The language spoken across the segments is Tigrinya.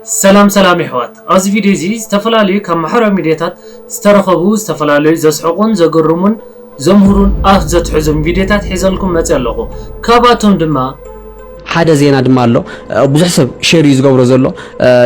ሰላም ሰላም የሕዋት፣ ኣብዚ ቪድዮ እዚ ዝተፈላለዩ ካብ ማሕበራዊ ሚድያታት ዝተረኸቡ ዝተፈላለዩ ዘስሕቑን ዘገርሙን ዘምህሩን ኣፍ ዘትሕዙን ቪድዮታት ሒዘልኩም መፅእ ኣለኹ። ካብኣቶም ድማ ሓደ ዜና ድማ ኣሎ። ብዙሕ ሰብ ሼር እዩ ዝገብሮ ዘሎ።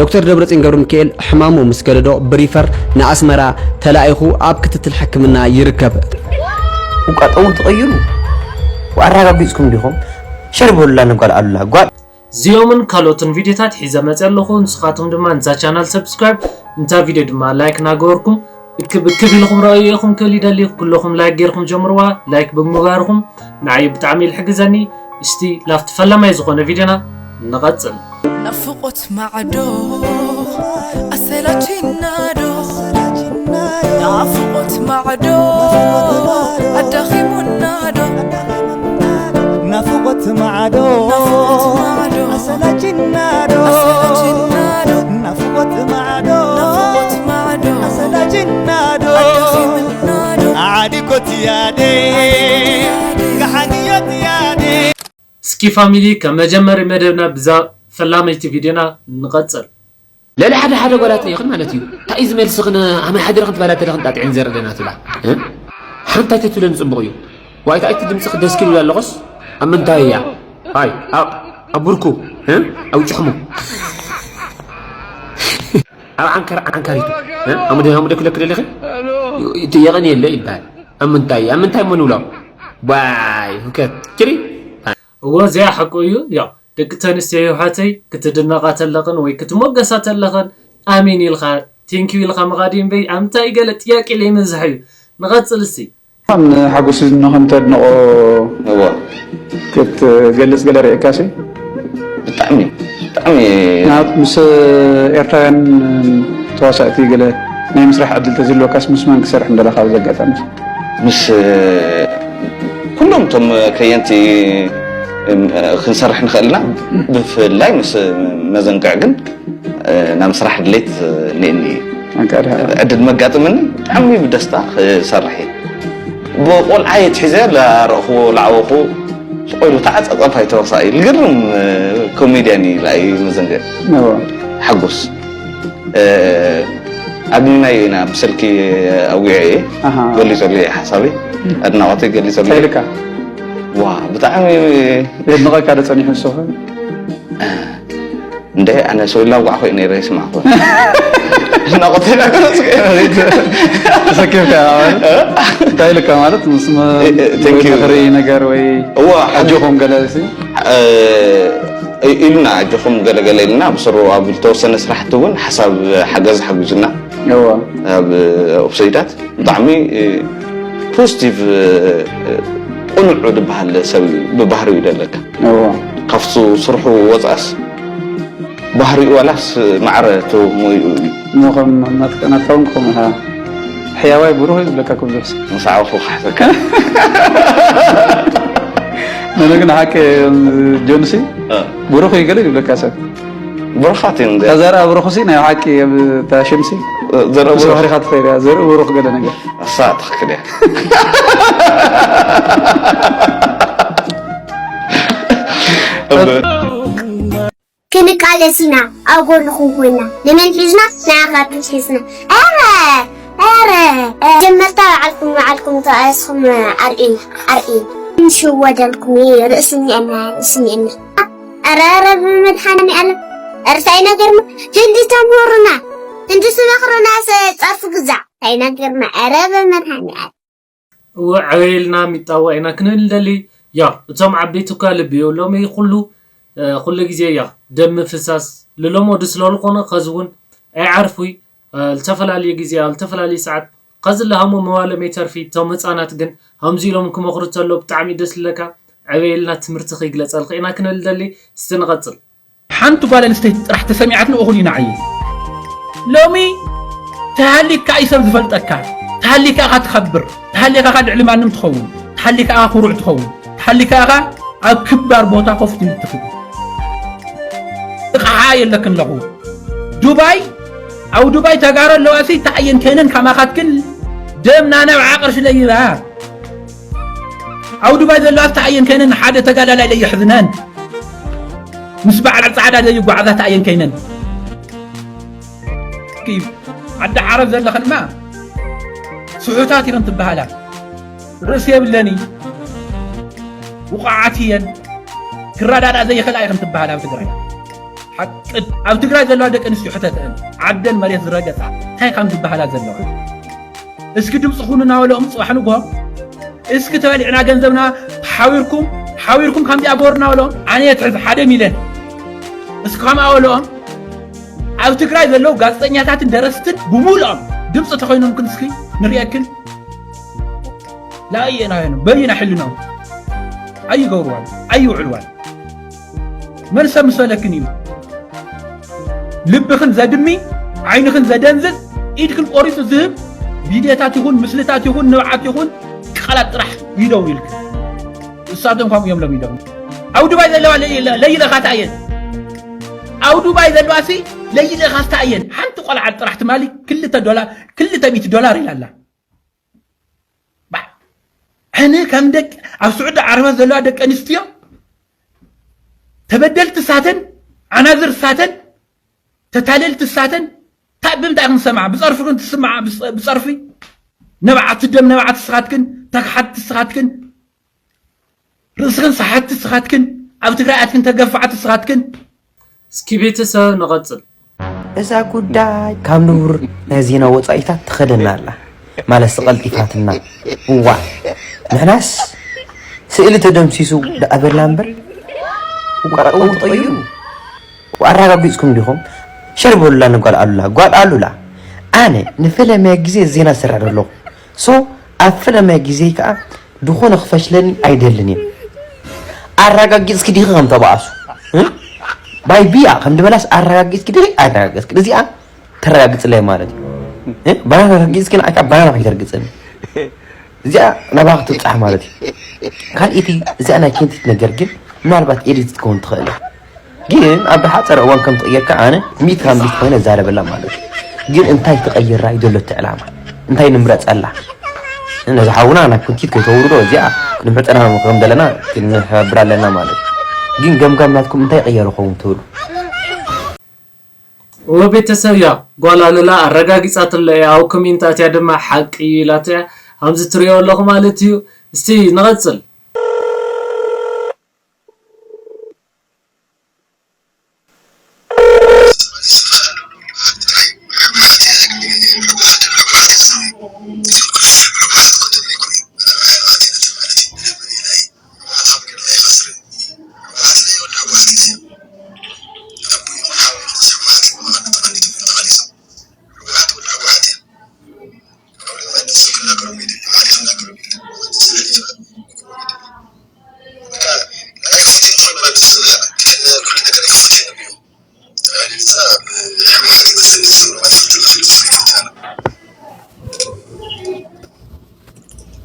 ዶክተር ደብረፅዮን ገብረ ሚካኤል ሕማሙ ምስ ገደዶ ብሪፈር ንኣስመራ ተላኢኹ ኣብ ክትትል ሕክምና ይርከብ። ውቃጠውን ተቐይሩ ኣረጋጊፅኩም ዲኹም? ሸር በሉላ ንጓል ኣሉላ ጓል እዚኦምን ካልኦትን ቪድዮታት ሒዘ መፅእ ኣለኹ። ንስኻትኩም ድማ ንዛ ቻናል ሰብስክራይብ፣ ንታ ቪድዮ ድማ ላይክ እናገበርኩም እክብ እክብ ኢልኩም ረኣዩ ኢኹም ክብል ይደሊ። ኩለኹም ላይክ ጌርኩም ጀምርዋ። ላይክ ብምግባርኩም ንዓይ ብጣዕሚ ይሕግዘኒ። እስቲ ላፍቲ ፈላማይ ዝኾነ ቪድዮና ንቐጽል። ናፍቆት ማዕዶ ኣሰላችናዶ፣ ናፍቆት ማዕዶ ኣዳኺሙናዶ። ናፍቆት ማዕዶ ኣሰላችናዶ፣ ናፍቆት ማዕዶ ኣሰላችናዶ። ዓዲኮት ያዴ፣ ጋሓንዮት ያዴ። እስኪ ፋሚሊ፣ ከም መጀመሪ መደብና ብዛ ፈላመይቲ ቪድዮና ንቐጽል። ልዕሊ ሓደ ሓደ ጓላት ይኽን ማለት እዩ። እንታይ እዩ ዝመልስኽን ኣመይ ሓዲርኽን ትባላ ተለኽን ጣጥዕን ዘርደና ትብላ። እ? ሓንቲ ኣይተትብለኒ ጽቡቕ እዩ። ዋይ፣ እቲ ድምፅኺ ደስ ክብል ኣለኹስ፣ ኣብ ምንታይ እያ? ኣይ፣ ኣብ፣ ኣብ ብርኩ፣ እ? ኣብ ጭሕሙ። ኣብ ዓንከር፣ ዓንካሪቱ፣ እ? ኣሙደ፣ ኣሙደ ክለክ ደለኺ? እቲ የቐንየለ ይበሃል። ኣብ ምንታይ፣ ኣብ ምንታይ እሞ ንብሎ? ዋይ፣ ሁከት፣ ችሪ። እወ፣ እዚኣ ሓቁ እዩ። ያው፣ ደቂ ተንስትዮ የሕዋተይ፣ ክትድነቓ ተለኽን ወይ ክትሞገሳ ተለኽን፣ ኣሜን ኢልኻ፣ ቴንኪው ኢልኻ ምኻድ እዩ እምበይ፣ ኣብ ምንታይ ገለ ጥያቄ ለይመዝሕ እዩ። ንቐጽል እስቲ። ከም ሓጎስ ንኸም ተድንቖ እዎ። ክትገልጽ ገለ ርኢካሲ? ብጣዕሚ፣ ብጣዕሚ። ንኣብነት ምስ ኤርትራውያን ተዋሳእቲ ገለ ናይ ምስራሕ ዕድል ተዝህልወካስ ምስ መን ክሰርሕ ምደለኻ ኣብዚ ኣጋጣሚ? ምስ ኩሎም እቶም ከየንቲ፣ እም፣ ክንሰርሕ ንኽእል ኢና። ብፍላይ ምስ መዘንግዕ ግን ናብ ስራሕ ድሌት እኒአኒ እዩ። ዕድል መጋጥምኒ ብጣዕሚ ብደስታ ክሰርሕ እየ። ብቆልዓ እየ ትሒዘ ላረእኽዎ ላዓወኹ ስቆይሉ ተዓፃፃፍ ኣይተወሳእ እዩ። ልግርም ኮሜድያን እዩ ላእዩ መዘንግዕ። ሓጎስ ኣግኒናዮ ኢና ብስልኪ ኣዊዐ እየ። ገሊፀሉ እየ ሓሳበይ፣ ኣድናቆተይ ገሊፀሉ እየ። ዋ ብጣዕሚ የድንቐካ ዶ ጸኒሑ ንሱ ኸ? እንደ ኣነ ሰው ላዋዕ ኾይ ነይረ ይስማዕ ኾ። ናቆት ተሰኪፍካ ማለት እንታይ ኢልካ ማለት ምስ መ- ወይ ተኽርኢ ነገር ወይ እዋ ኣጆኹም ገለ ሲ ኢሉና ኣጆኹም ገለገለ ኢልና ብስሩ ኣብ ዝተወሰነ ስራሕቲ እውን ሓሳብ ሓገዝ ሓጉዝና እዋ ኣብ ኦፍሰይዳት ብጣዕሚ ፖዚቲቭ ቁኑዕ ዝበሃል ሰብ እዩ ብባህሪኡ ደለካ እዋ ካብቱ ስርሑ ወፃእስ ባህሪኡ ዋላስ ማዕረ ተሞይኡ እዩ እሞ ከም ናትካ ናትካ እውን ክኸውን ኢኻ ሕያዋይ ብሩኽ እዩ ዝብለካ ኩብዙሕ ሰብ ምሳዕኹ ክሓሰካ ነነ ግን ሓቂ ጆንሲ ብሩኽ እዩ ገለ ይብለካ ሰብ ብሩኻት እዮም እዚኣ ተዘርኣ ብሩኽሲ ናይ ሓቂ ኣብ እታ ሽምሲ ዘርኢ ብሩኽ ብሩኽ ኢኻ ትኸይድ እያ ዘርኢ ብሩኽ ገለ ነገር እሳ ትኽክል እያ ክንቃለስ ኢና ኣብ ጎንኹም ኮይና ንመን ሒዝና ንዓኻትኩም ሒዝና ኧረ ኧረ ጀመርታ ባዕልኩም ባዕልኩም ተኣስኹም ኣርእዩና ኣርእዩና ክንሽወደልኩም እዩ ርእሲ እኒአና ርእሲ እኒአና ኧረ ኧረ ብመድሓኒ ኣለም ኧረ እንታይ ነገር ህንዲ ተምህሩና ህንዲ ትመኽሩና ጸርፊ ግዛዕ እንታይ ነገርና ኧረ ብመድሓኒ ኣለም እወ ዕበየልና ሚጣዋ ኢና ክንብል ንደሊ። ያው እቶም ዓበይቲ እኳ ልቢ የብሎም እዩ ኩሉ ኩሉ ግዜ ያው ደም ምፍሳስ ልለመዱ ስለልኾነ ከዚ እውን ኣይዓርፉይ ዝተፈላለየ ግዜ ኣብ ዝተፈላለየ ሰዓት ከዚ ለሃሞ መዋሎም ይተርፊ እቶም ህፃናት ግን ከምዚ ኢሎም ክመኽሩ ተሎ ብጣዕሚ ደስ ልለካ ዕበየልና ትምህርቲ ከይግለፀልካ ኢና ክንብል ንደሊ እስቲ ንቐፅል ሓንቲ ጓል ኣንስተይቲ ጥራሕ ተሰሚዓትኒ እኹል እዩ ንዓየ። ሎሚ ተሃሊካ እዩ ሰብ ዝፈልጠካ። ተሃሊካ ኢኻ ትኸብር። ተሃሊካ ኢኻ ልዕሊ ማንም ትኸውን። ተሃሊካ ኢኻ ኩሩዕ ትኸውን። ተሃሊካ ኢኻ ኣብ ክባር ቦታ ኮፍ ትብል ትኽእል። ጥቕዓ የለክን ኣለኹ። ዱባይ ኣብ ዱባይ ተጋሩ ኣለዋ ሲ ተዓየን ከይነን ካማኻትክን ደም ናነብዓ ቅርሺ ለይባ ኣብ ዱባይ ዘለዋ ተዓየን ከይነን ሓደ ተጋዳላይ ለየሕዝነን ምስ በዓል ጻዕዳ ዘይጓዓዛ ተዓየን ከይነን እዩ። ዓዲ ዓረብ ዘለኽንማ ስሑታት ኢኽን ትበሃላ። ርእሲ የብለኒ፣ ውቑዓት እየን፣ ክረዳዳ ዘይኽእላ ኢኽን ትበሃላ ኣብ ትግራይ። ሓቂ፣ ኣብ ትግራይ ዘለዋ ደቂ ኣንስትዮ ሕተተን፣ ዓደን መሬት ዝረገጻ እንታይ ከም ዝበሃላ ዘለዋ። እስኪ ድምፂ ኩኑ እናበለኦም ጽባሕ ንግሆ፣ እስኪ ተበሊዕና ገንዘብና ሓዊርኩም፣ ሓዊርኩም ከምዚኣ ገበሩ እናበለኦም፣ ኣነ የትሕዝ ሓደ ሚልዮን። እስኪ ከምኣ በለኦም። ኣብ ትግራይ ዘለዉ ጋዜጠኛታትን ደረስትን ብምሉኦም ድምፂ ተኾይኖምክን እስኪ ንርእየክን። ላእየናየኑ በይና ሕልናው ኣይገብርዋን ኣይውዕልዋን። መን ሰብ ምሰለክን እዩ ልብኽን ዘድሚ፣ ዓይንኽን ዘደንዝዝ፣ ኢድክን ቆሪፁ ዝህብ ቪድዮታት ይኹን ምስልታት ይኹን ንብዓት ይኹን ቃላት ጥራሕ ይደውልልክ። እሳቶም ከምኡ እዮም ሎም ይደውሉ። ኣብ ዱባይ ዘለዋ ለይለ- ለይለኻታ እየን። ኣብ ዱባይ ዘለዋ ሲ ለይለኻታ እየን። ሓንቲ ቆልዓ ጥራሕ ትማሊ ክልተ ዶላር፣ ክልተ ሚእቲ ዶላር ኢላ ኣላ። ባ- ኣነ ከም ደቂ ኣብ ስዑዲ ዓረባት ዘለዋ ደቂ ኣንስትዮ ተበደልቲ ሳተን፣ ዓናዝር ሳተን፣ ተታለልቲ ሳተን። ታ ብምንታይ ክንሰምዓ? ብፀርፊ ግን ትስምዓ? ብፀ- ብፀርፊ ነብዓት ደም ነብዓት ስኻትክን፣ ተክሓት ስኻትክን፣ ርእስክን ሰሓትቲ ስኻትክን፣ ኣብ ትግራይ ኣትክን ተገፋዕቲ ስኻትክን። እስኪ ቤተሰብ ንቐጽል። እዛ ጉዳይ ካብ ንቡር ናይ ዜና ወፃኢታት ትኸደና ኣላ። ማለትሲ ቀልጢፋትና። እዋ ንሕናስ ስእሊ ተደምሲሱ ደኣ በልና እምበር እቋ ቀውጢ ቀይሩ። ኣራጋጊፅኩም ዲኹም? ሸር በሉላ ንጓል ኣሉላ። ጓል ኣሉላ፣ ኣነ ንፈለማይ ግዜ ዜና ዝሰርሕ ዘለኹ። ሶ ኣብ ፈለማይ ግዜ ከዓ ዝኾነ ክፈሽለኒ ኣይደልን እየ። ኣራጋጊፅኪ ዲኺ ከም ተባእሱ ባይ ቢያ ከም ድበላስ ኣራጋጊፅኪ ዲኺ ኣራጋጊፅኪ እዚኣ ተረጋግፅለይ ማለት እዩ። ባናና ረጊፅኪ ንዓይ ከዓ ባናና ከይተርግፅኒ እዚኣ ናባኺ ትብፃሕ ማለት እዩ። ካልኢቲ እዚኣ ናይ ኬንቲት ነገር ግን ምናልባት ኤዲት ክትከውን ትኽእል እያ። ግን ኣብ ዝሓፀረ እዋን ከም ትቕየር ከዓ ኣነ ሚእቲ ካብ ሚእቲ ኮይነ እዛረበላ ማለት እዩ። ግን እንታይ ትቐይራ እዩ ዘሎ እቲ ዕላማ? እንታይ ንምረፀላ? ነዚ ሓውና ናብ ኩንቲት ከይተውርዶ እዚኣ ክንምርፀና ከም ዘለና ክንሕብር ኣለና ማለት እዩ። ግን ገምጋም ናትኩም እንታይ ይቕየር ይኸውን ትብሉ? ወቤተሰብ እያ ጓል ኣሉላ ኣረጋጊፃትለ እያ ኣብ ኮሜንት ኣትያ ድማ ሓቂ እዩ ኢላቶ እያ። ከምዚ ትሪኦ ኣለኹ ማለት እዩ። እስቲ ንቐፅል።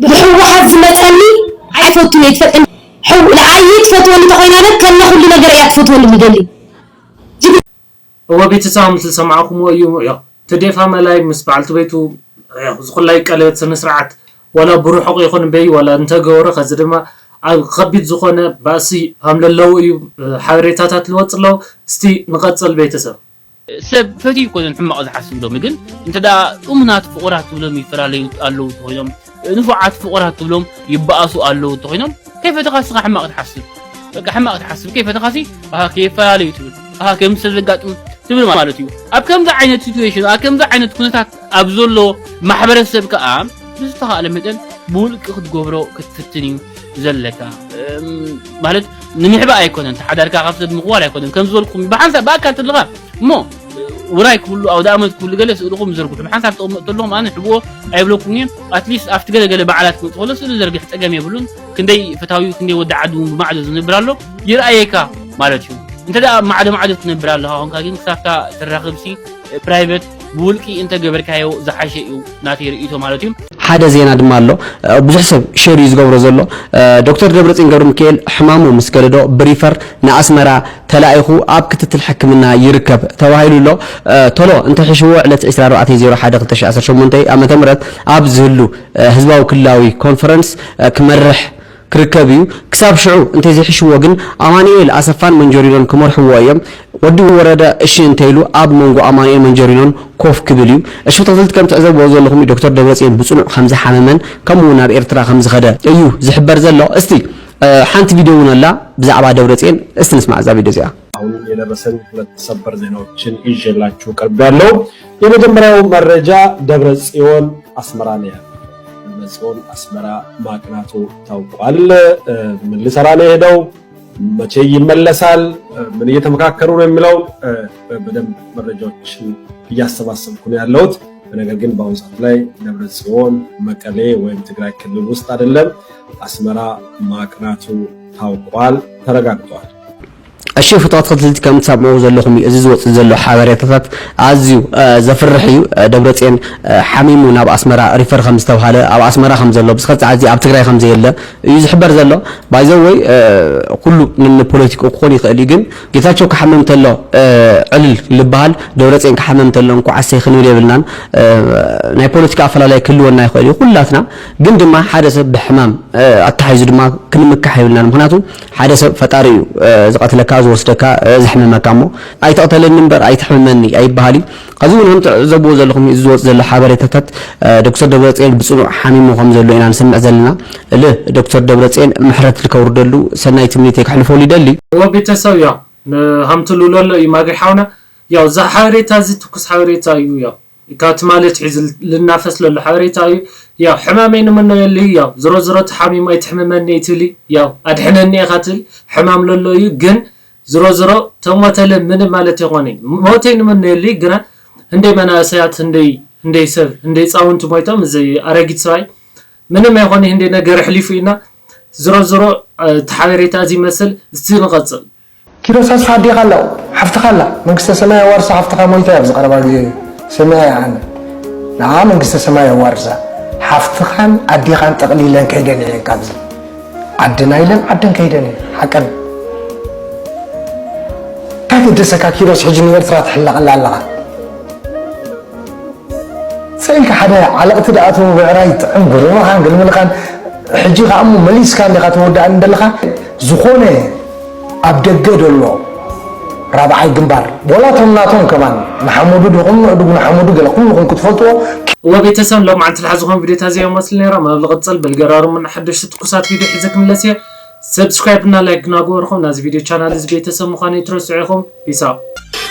ብህወሓት ዝመፀኒ ኣይፈቱን እየ ትፈልጥኒ። ንዓይ ትፈትወኒ ተኮይና በር ከነ ኩሉ ነገር እያ ትፈትወኒ ምደሊ። እወ ቤተሰብ ከምቲ ዝሰማዕኹምዎ እዩ። ቴዲ ኣፍሮ ኣመላይ ምስ በዓልቲ ቤቱ ዝኹላይ ቀለበት ስነ ስርዓት ዋላ ብርሑቕ ይኹን በይ ዋላ እንተገበሩ ከዚ ድማ ኣብ ከቢድ ዝኾነ ባእሲ ከም ለለዉ እዩ ሓበሬታታት ልወፅ ኣለዉ። እስቲ ንቐፅል ቤተሰብ። ሰብ ፈትዩ ኣይኮነን ሕማቕ ዝሓስብ ሎሚ ግን እንተ ደኣ እሙናት ፍቑራት ትብሎም ይፈላለዩ ኣለዉ እንተኾይኖም ንፉዓት ፍቑራት ትብሎም ይበኣሱ ኣለዉ እንተኾይኖም ከይፈተኻ ንስኻ ሕማቕ ትሓስብ በቃ ሕማቕ ትሓስብ ከይፈተኻሲ ኣሃ ከይፈላለዩ ትብል ኣሃ ከምዚ ሰብ ዘጋጥም ትብል ማለት እዩ ኣብ ከምዚ ዓይነት ሲትዌሽን ኣብ ከምዚ ዓይነት ኩነታት ኣብ ዘሎ ማሕበረሰብ ከኣ ብዝተኻእለ መጠን ብውልቂ ክትገብሮ ክትፍትን እዩ ዘለካ ማለት ንምሕባእ ኣይኮነን ተሓዳርካ ካብ ሰብ ምኽዋል ኣይኮነን ከም ዝበልኩም ብሓንሳብ ብኣካል ተለኻ እሞ ውራይ ክህሉ ኣውደ ኣመት ክህሉ ገለ ስእልኹም ዘርግሑ ብሓንሳብ ተቐምጡ ተለኹም ኣነ ሕብዎ ኣይብለኩም እየ ኣትሊስት ኣብቲ ገለ ገለ በዓላት ክመፅእ ከሎ ስእሊ ዘርግሕ ፀገም የብሉን ክንደይ ፈታዊ ክንደይ ወዲ ዓዲ እውን ብማዕዶ ዝነብር ኣሎ ይርኣየካ ማለት እዩ እንተ ደኣ ማዕዶ ማዕዶ ትነብር ኣለኻ ኮንካ ግን ክሳብታ ትራኸብሲ ፕራይቨት ብውልቂ እንተገበርካዮ ዝሓሸ እዩ ናተይ ርእይቶ ማለት እዩ። ሓደ ዜና ድማ ኣሎ ብዙሕ ሰብ ሼር እዩ ዝገብሮ ዘሎ ዶክተር ደብረፅዮን ገብረሚካኤል ሕማሙ ምስ ገደዶ ብሪፈር ንኣስመራ ተላኢኹ ኣብ ክትትል ሕክምና ይርከብ ተባሂሉ ኣሎ ቶሎ እንተሕሽዎ ዕለት ዕስራ ኣርባዕተ ዜሮ ሓደ ክልተ ሺሕ ዓሰርተ ሸሞንተ ዓመተ ምህረት ኣብ ዝህሉ ህዝባዊ ክልላዊ ኮንፈረንስ ክመርሕ ክርከብ እዩ። ክሳብ ሽዑ እንተዘይሕሽዎ ግን ኣማኑኤል ኣሰፋን መንጀሪኖን ክመርሕዎ እዮም። ወዲ ወረደ እሺ እንተኢሉ ኣብ መንጎ ኣማኑኤል መንጀሪኖን ኮፍ ክብል እዩ። እሺ፣ ተኸታተልቲ ከም ትዕዘብዎ ዘለኹም ዶክተር ደብረጽዮን ብጽኑዕ ከም ዝሓመመን ከምኡ እውን ናብ ኤርትራ ከም ዝኸደ እዩ ዝሕበር ዘሎ። እስቲ ሓንቲ ቪድዮ እውን ኣላ ብዛዕባ ደብረጽዮን፣ እስቲ ንስማዕ እዛ ቪድዮ እዚኣ። አሁን የደረሰን ሁለት ሰበር ዜናዎችን ይዤላችሁ ቀርብ ያለው። የመጀመሪያው መረጃ ደብረ ጽዮን አስመራ ነው ያለው። ደብረ ጽዮን አስመራ ማቅናቱ ታውቋል። ምን ሊሰራ ነው የሄደው? መቼ ይመለሳል? ምን እየተመካከሩ ነው የሚለውን በደንብ መረጃዎችን እያሰባሰብኩ ነው ያለሁት። ነገር ግን በአሁኑ ሰዓት ላይ ደብረ ጽዮን መቀሌ ወይም ትግራይ ክልል ውስጥ አይደለም፣ አስመራ ማቅናቱ ታውቋል፣ ተረጋግጧል። እሺ፣ ፍትዋት ተኸታተልቲ ከም ትሰምዑ ዘለኹም እዩ። እዚ ዝወፅእ ዘሎ ሓበሬታታት ኣዝዩ ዘፍርሕ እዩ። ደብረፅዮን ሓሚሙ ናብ ኣስመራ ሪፈር ከም ዝተባሃለ፣ ኣብ ኣስመራ ከም ዘሎ፣ ብስኸ ሰዓት ኣብ ትግራይ ከም ዘየለ እዩ ዝሕበር ዘሎ። ባይዘወይ ኩሉ ንፖለቲክ ክኾን ይኽእል እዩ፣ ግን ጌታቸው ክሓምም ተሎ ዕልል ልበሃል፣ ደብረፅዮን ክሓምም ተሎ እንኳዕ ኣሰይ ክንብል የብልናን። ናይ ፖለቲካ ኣፈላላይ ክህልወና ይኽእል እዩ ኩላትና፣ ግን ድማ ሓደ ሰብ ብሕማም ኣተሓሒዙ ድማ ክንምካሕ የብልናን። ምክንያቱ ሓደ ሰብ ፈጣሪ እዩ ዝቐትለካ፣ ዝወስደካ፣ ዘሕምመካ እሞ ኣይትቕተለኒ እምበር ኣይትሕምመኒ ኣይበሃል እዩ። ኣብዚ እውን ከም ትዕዘብዎ ዘለኹም እዚ ዝወፅ ዘሎ ሓበሬታታት ዶክተር ደብረፅዮን ብፅኑዕ ሓሚሙ ከም ዘሎ ኢና ንሰምዕ ዘለና። ል ዶክተር ደብረፅዮን ምሕረት ልከውርደሉ ሰናይ ትምኒተይ ከሕልፈሉ ይደሊ። እዎ ቤተሰብ ያው ንሃምትሉ ለሎ እዩ ማግሪ ሓውና። ያው እዛ ሓበሬታ እዚ ትኩስ ሓበሬታ እዩ። ያው ካብ ትማሊ ኣትሒዙ ልናፈስ ለሎ ሓበሬታ እዩ። ያው ሕማመይ ንምነየሉ እዩ። ያው ዝሮ ዝሮ ተሓሚሙ ኣይትሕምመኒ ኣይትብሊ፣ ያው ኣድሕነኒ ኢኻ ትብል። ሕማም ለሎ እዩ ግን ዝሮ ዝሮ ተሞተለ ምንም ማለት ኣይኮነይ። ሞተይ ንምነየሉ እዩ ግና ህንደይ መናእሰያት ህንደይ ህንደይ ሰብ ህንደይ ህፃውንቲ ሞይቶም እዚ ኣረጊት ሰብኣይ ምንም ኣይኮነ ህንደይ ነገር ኣሕሊፉ ኢና። ዝሮ ዝሮ እቲ ሓበሬታ እዚ ይመስል። እስቲ ንቐፅል። ኪሮስ ኣስፋ ኣዴኻ ኣላ፣ ሓፍትኻ ኣላ፣ መንግስተ ሰማይ ኣዋርሳ ሓፍትኻ ሞይታ እያ ኣብዚ ቀረባ ግዜ ሰሚዐ እየ ኣነ። ንዓ መንግስተ ሰማይ ኣዋርሳ ሓፍትኻን ኣዴኻን ጠቕሊለን ከይደን እየን ካብዚ ዓድና ኢለን ዓደን ከይደን እየን ሓቀን። እንታይ ገደሰካ ኪሮስ ሕጂ ንኤርትራ ትሕለቐላ ኣለኻ። ስኢልካ ሓደ ዓለቕቲ ደኣ እቶም ብዕራይ ጥዑም ጉርምኻን ግልምልኻን ሕጂ ከኣ እሞ መሊስካ እንዲኻ ትወድኣኒ ዘለኻ። ዝኾነ ኣብ ደገ ዘሎ ራብዓይ ግንባር ወላ እቶም ናቶም ከማን ንሓመዱ ዲኹም ንዕዱግ ንሓመዱ ገለ ኩልኹም ክትፈልጥዎ። እወ ቤተሰብ ሎም ዓንትልሓ ዝኾን ቪዲዮታት እዚኦም መስል ነይሮም። ኣብ ልቕፅል በልገራሩ ምና ሓደሽቲ ትኩሳት ቪዲዮ ሒዘ ክምለስ እየ። ሰብስክራይብ እና ላይክ እናገበርኩም ናዚ ቪዲዮ ቻናል እዚ ቤተሰብ ምዃኑ ይትረስዑ ኢኹም። ፒስ ኣውት።